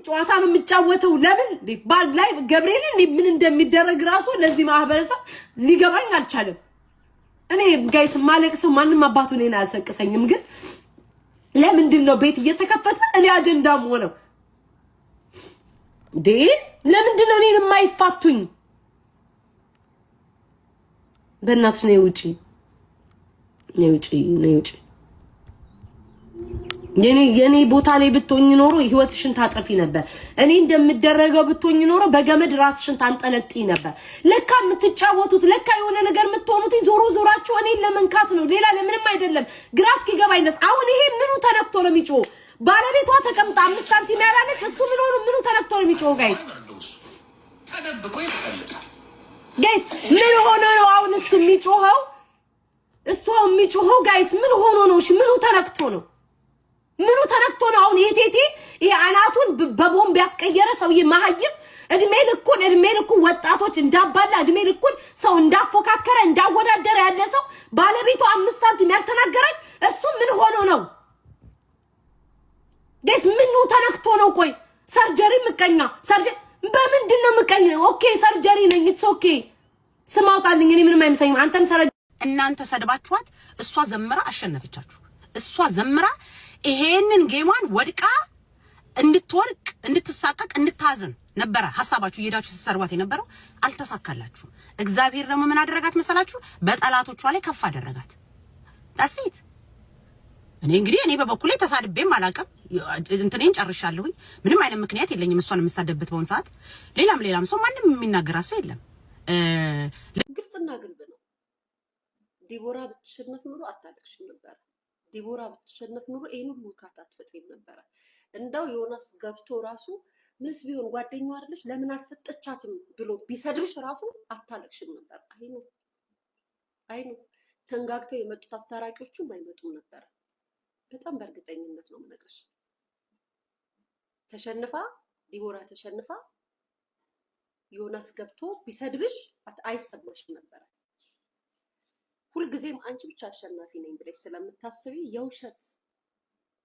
ጨዋታ ነው የምጫወተው። ለምን ባል ላይ ገብርኤልን ምን እንደሚደረግ ራሱ ለዚህ ማህበረሰብ ሊገባኝ አልቻለም። እኔ guys ማለቅሰው ማንም አባቱ እኔን አያስለቅሰኝም። ግን ለምንድን ነው ቤት እየተከፈተ እኔ አጀንዳም ሆነው እንዴ? ለምንድን ነው እኔን የማይፋቱኝ? በእናትሽ ነይ ውጪ፣ ነይ ውጪ፣ ነይ ውጪ። የኔ ቦታ ላይ ብትሆኝ ኖሮ ህይወትሽን ታጠፊ ነበር። እኔ እንደምደረገው ብትሆኝ ኖሮ በገመድ ራስሽን ታንጠለጥይ ነበር። ለካ የምትጫወቱት፣ ለካ የሆነ ነገር የምትሆኑት ዞሮ ዞራችሁ እኔን ለመንካት ነው፣ ሌላ ለምንም አይደለም። ግራ እስኪገባኝ ድረስ አሁን ይሄ ምኑ ተነክቶ ነው የሚጮህ? ባለቤቷ ተቀምጣ 5 ሳንቲም ያላለች እሱ ምን ሆኖ ምኑ ተነክቶ ነው የሚጮህ? Guys፣ ተደብቆ ይፈልጣል። Guys፣ ምን ሆኖ ነው አሁን እሱ የሚጮኸው? እሱ የሚጮኸው guys ምን ሆኖ ነው? እሺ ምኑ ተነክቶ ነው? ምኑ ተነክቶ ነው? አሁን ይሄ ቴቴ፣ ይሄ አናቱን በቦምብ ያስቀየረ ሰውዬ፣ መሀይም፣ እድሜ ልኩን ወጣቶች እንዳባላ፣ እድሜ ልኩን ሰው እንዳፎካከረ እንዳወዳደረ ያለ ሰው፣ ባለቤቱ 5 ሳንቲም ያልተናገረች እሱ ምን ሆኖ ነው? Guys፣ ምኑ ተነክቶ ነው? ቆይ surgery ምቀኛ፣ surgery በምንድን ነው ምቀኝ? Okay surgery ነኝ፣ it's okay፣ ስም አውጣልኝ። እኔ ምንም አይመስለኝም። አንተም ሰረ እናንተ ሰድባችኋት፣ እሷ ዘምራ አሸነፈቻችሁ። እሷ ዘምራ ይሄንን game ኧን ወድቃ እንድትወድቅ፣ እንድትሳቀቅ፣ እንድታዝን ነበረ ሀሳባችሁ። እየሄዳችሁ ስትሰርቧት የነበረው አልተሳካላችሁም። እግዚአብሔር ደግሞ ምን አደረጋት መሰላችሁ? በጠላቶቿ ላይ ከፍ አደረጋት። That's it። እኔ እንግዲህ እኔ በበኩሌ ተሳድቤም አላውቅም። እንትኔን ጨርሻለሁኝ። ምንም አይነት ምክንያት የለኝም እሷን የምሳደብበት በሆን ሰዓት። ሌላም ሌላም ሰው ማንም የሚናገራት ሰው የለም። ግልጽና ግልብ ነው። ዲቦራ ብትሸነፍ ኑሮ አታለቅሽም ነበረ። ዲቦራ ብትሸነፍ ኑሮ ይሄን ሁሉ ውካታ አትፈጥሪም ነበረ። እንደው ዮናስ ገብቶ ራሱ ምንስ ቢሆን ጓደኛዋ አይደለች ለምን አልሰጠቻትም ብሎ ቢሰድብሽ ራሱ አታለቅሽም ነበር። አይኑ አይኑ ተንጋግተው የመጡት አስታራቂዎቹም አይመጡም ነበረ። በጣም በእርግጠኝነት ነው የምነግርሽ። ተሸንፋ፣ ዲቦራ ተሸንፋ ዮናስ ገብቶ ቢሰድብሽ አይሰማሽም ነበረ። ሁልጊዜም አንቺ ብቻ አሸናፊ ነኝ ብለሽ ስለምታስቢ፣ የውሸት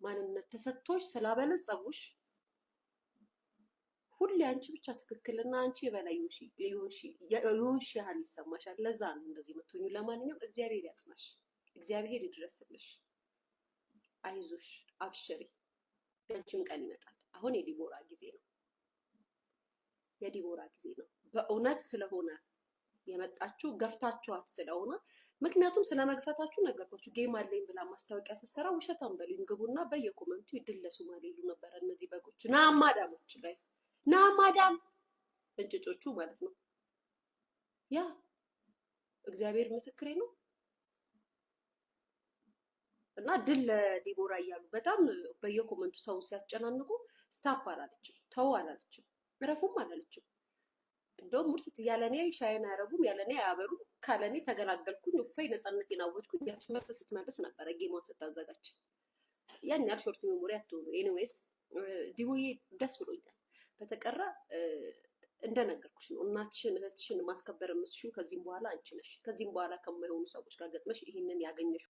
ማንነት ተሰጥቶሽ ስላበለጸጉሽ፣ ሁሌ አንቺ ብቻ ትክክልና አንቺ የበላይ የሆንሽ ያህል ይሰማሻል። ለዛ ነው እንደዚህ የምትሆኙ። ለማንኛውም እግዚአብሔር ያጽናሽ፣ እግዚአብሔር ይድረስልሽ። አይዞሽ፣ አብሽሪ፣ ያንቺም ቀን ይመጣል። አሁን የዲቦራ ጊዜ ነው፣ የዲቦራ ጊዜ ነው። በእውነት ስለሆነ የመጣችሁ፣ ገፍታችኋት ስለሆነ፣ ምክንያቱም ስለ መግፋታችሁ ነገርኳችሁ። Game አለኝ ብላ ማስታወቂያ ስትሰራ ውሸታም በሉኝ ግቡና በየ comment ኡ ይድል ለሶማሌ ይሉ ነበረ። እነዚህ በጎች ና ማዳሞች guys፣ ና ማዳም እንጭጮቹ ማለት ነው። Yeah፣ እግዚአብሔር ምስክሬ ነው። እና ድል ለዲቦራ እያሉ በጣም በየ comment ኡ ሰው ሲያስጨናንቁ stop አላለችም፣ ተው አላለችም፣ እረፉም አላለችም። እንደውም ሙርስት ያለኔ shine አያረጉም፣ ያለኔ አያበሩም፣ ካለኔ ተገላገልኩኝ፣ እፎይ ነፃነቴን አወጅኩኝ ያለች መልስ ስትመልስ ነበረ game ኧን ስታዘጋጅ። ያን ያህል short memory አትሆኑ። Anyways ዲቦዬ ደስ ብሎኛል። በተቀረ እንደነገርኩሽ ነው። እናትሽን እህትሽን ማስከበር የምትችይው ከዚህም በኋላ አንቺ ነሽ። ከዚህም በኋላ ከማይሆኑ ሰዎች ጋር ገጥመሽ ይህንን ያገኘሽው